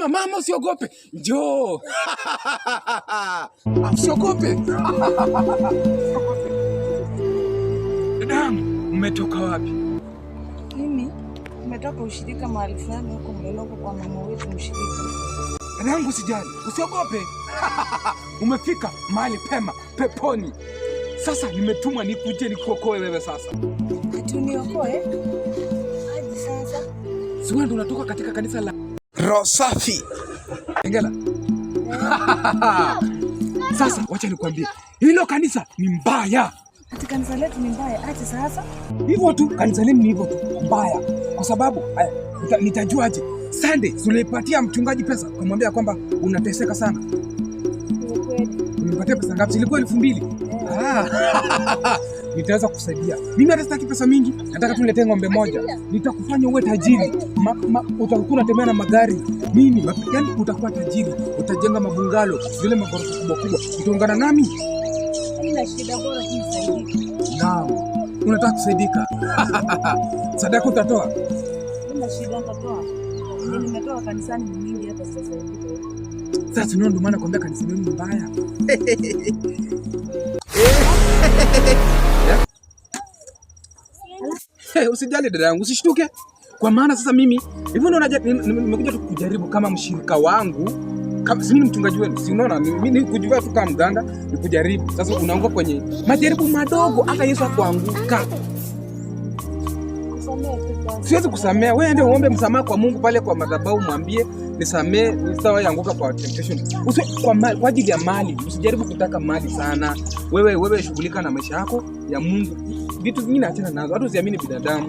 Nasema mama, usiogope, njoo. Usiogope. Dadangu, mmetoka wapi? Mimi nimetoka ushirika mahali fulani huko Mlolongo kwa mama wetu mshirika. Dadangu, usijali, usiogope. Umefika mahali pema peponi. Sasa nimetumwa nikuje nikuokoe wewe sasa. Ati uniokoe? Aje sasa? Si wewe ndo unatoka katika kanisa la Roho Safi Engela. Sasa wacha nikwambie, hilo kanisa ni mbaya. Ati kanisa letu ni mbaya. Aje sasa? Hivyo tu, kanisa lenu ni hivyo tu mbaya, kwa sababu aya, nitajuaje? Sunday tulipatia mchungaji pesa, ukamwambia kwamba unateseka sana. Ni kweli. Ulimpatia pesa ngapi? Ilikuwa 2000. Ah, nitaweza kusaidia mimi. Hata sitaki pesa mingi, nataka tu niletee ng'ombe moja, nitakufanya uwe tajiri. Utakuwa unatembea na magari mimi, yani utakuwa tajiri, utajenga mabungalo zile magorofa kubwa kubwa. Utaungana nami? Haina shida, bora tu nisaidike. Naam, unataka kusaidika? Sadaka utatoa? Haina shida, nitatoa. Yenye nimetoa kanisani ni mingi, hata sitasaidika. Sasa ndio maana nakwambia kanisa lenu ni mbaya. Hey, usijali dada yangu, usishtuke. Kwa maana sasa mimi hivi ndio nimekuja tu kujaribu kama mshirika wangu, kama si mimi ni mchungaji wenu, si unaona mimi ni kujivaa tu kama mganga, ni kujaribu. Sasa unaanguka kwenye majaribu madogo, hata Yesu hakuanguka. Kusamea tu kwanza. Siwezi kusamea. Wewe ndio uombe msamaha kwa Mungu pale kwa madhabahu, mwambie nisamee, nisawa anguka kwa temptation. Usi kwa ajili ya mali, usijaribu kutaka mali sana. Wewe shughulika na maisha yako ya Mungu. Vitu vingine achana nazo. Hata usiamini binadamu.